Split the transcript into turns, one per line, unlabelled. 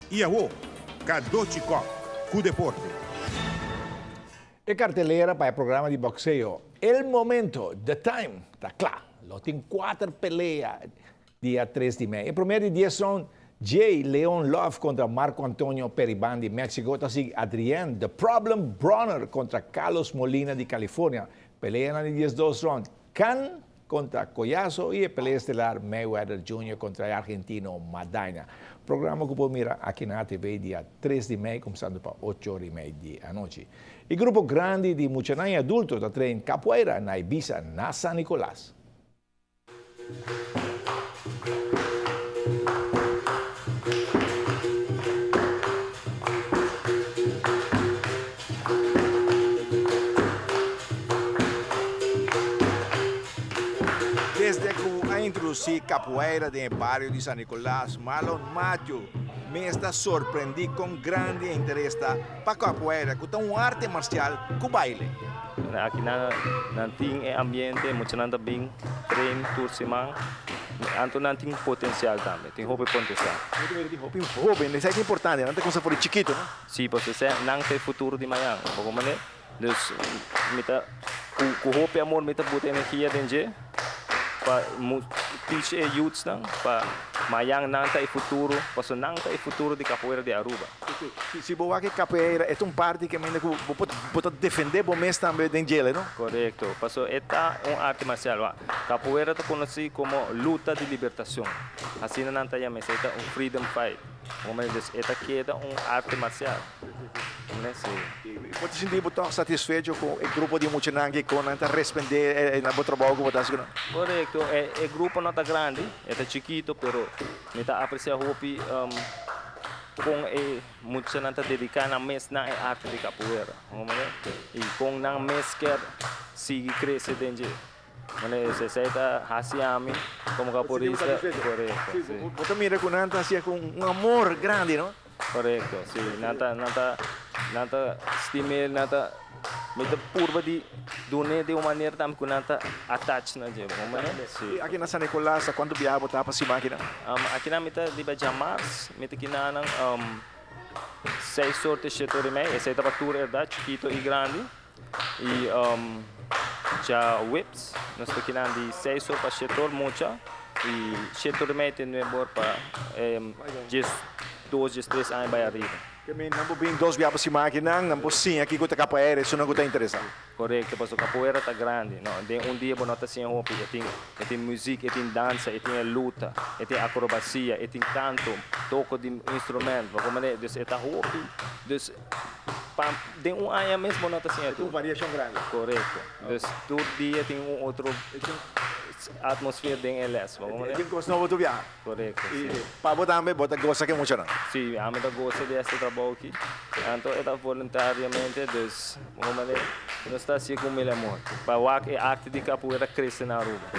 I awo, Cadochi Kock cu deporte.
E cartelera pa e programa di boxeo El Momento, The Time, ta cla. Lo tin cuater pelea dia tres di mei. E promer di dies round, Jay Leon Love contra Marco Antonio Periban di Mexico. Ta sigui Adrian The Problem Broner contra Carlos Molina di California. Peleanan di diesdos round, Khan kontra Collazo i e pelea estelar Mayweather Junior kontra e argentino Maidana. Programa ku por mira aki na ATV dia tres di mei kumsando pa ocho ora i mei di anochi. E grupo grandi di muchanan i adulto ta train capoeira na Ibiza na San Nicolas. Desde cu a introduci capoeira den e bario di San Nicolas, Marlon Matthew mes ta sorprendi con grandi e interes ta pa capoeira cu ta un arte marcial cu baile.
Aki nan tin e ambiente, muchanan ta bin train tur siman, anto nan tin potencial tambe, tin hopi potencial.
Tin hopi hoben, esaki ta importante, nan ta cuminsa for di chikito, no?
Si, pasobra nan ta e futuro di mañan, bo comprende? Dus mi ta ku ku hopi amor mi ta buta energia den dje pa teach e youthsnan pa mayan nan ta e futuro pasobra nan ta e futuro di capoeira di Aruba.
Si bo wak e capoeira e ta un parti ke mende ku bo por bo ta defende bo mes tambe den djele no?
Korekto, pasobra e ta un arte marcial wak. Capoeira ta konosi komo luta di libertacion, asina nan ta yama esei ta un freedom fight, dus e ta keda un arte marcial.
Bo ta sinti bo tòg satisfecho ku e grupo di muchanan ki kon nan ta respondé na bo trabou ku bo ta hasi ku nan?
Korekto, e grupo no ta grandi, e ta chikito, pero mi ta apresiá hopi kon e muchanan ta dediká nan mes na e arte di kapoeira, i kon nan mes kier sigui krese den dje. Esei ta hasi ami komo kapoeirista. Korekto, si.
Bo ta mira ku nan ta hasié ku un amor grandi, no?
Korekto, si. Nan ta, nan ta, nan ta stim'é, nan ta, mi ta purba di dun'é di un manera tambe ku nan ta attach na dje, bo comprende? Si.
I aki na San Nicolas, kuantu biaha bo ta pa siman akinan?
Akinan mi ta riba djamars, mi ta kinanan seis or te shete or i mei, esei ta pa tur edat, chikito i grandi. I djaweps nos ta kinan di seis or pa shete or mucha i shete or i mei te nuebe or pa djes dos djes tres aña bai ariba.
Ke men nan por bin dos bia pa siman akinan, nan por siña kiko ta kapoeira esunnan ku ta interesa.
Korekto, pasobra kapoeira ta grandi, no? Den un dia bo no ta siña hopi, e tin e tin muzik, e tin dansa, e tin e luta, e tin akrobasia, e tin kanto, toko di instrument, bo komprende? Dus e ta hopi, dus Pa den un aña mes bo no ta siña tur.
Un variashon grandi.
Korekto. Dus tur dia tin un otro atmosfer den e les. Bo
komprende? Tin kos nobo tur biaha.
Korekto, si.
Pa bo tambe bo ta gosa ku e muchanan?
Si, ami ta gosa di esta trabou aki. Anto e ta voluntariamente, dus bo komprende, nos ta hasié ku mil amor. Pa wak e arte di kapoeira krese na Aruba.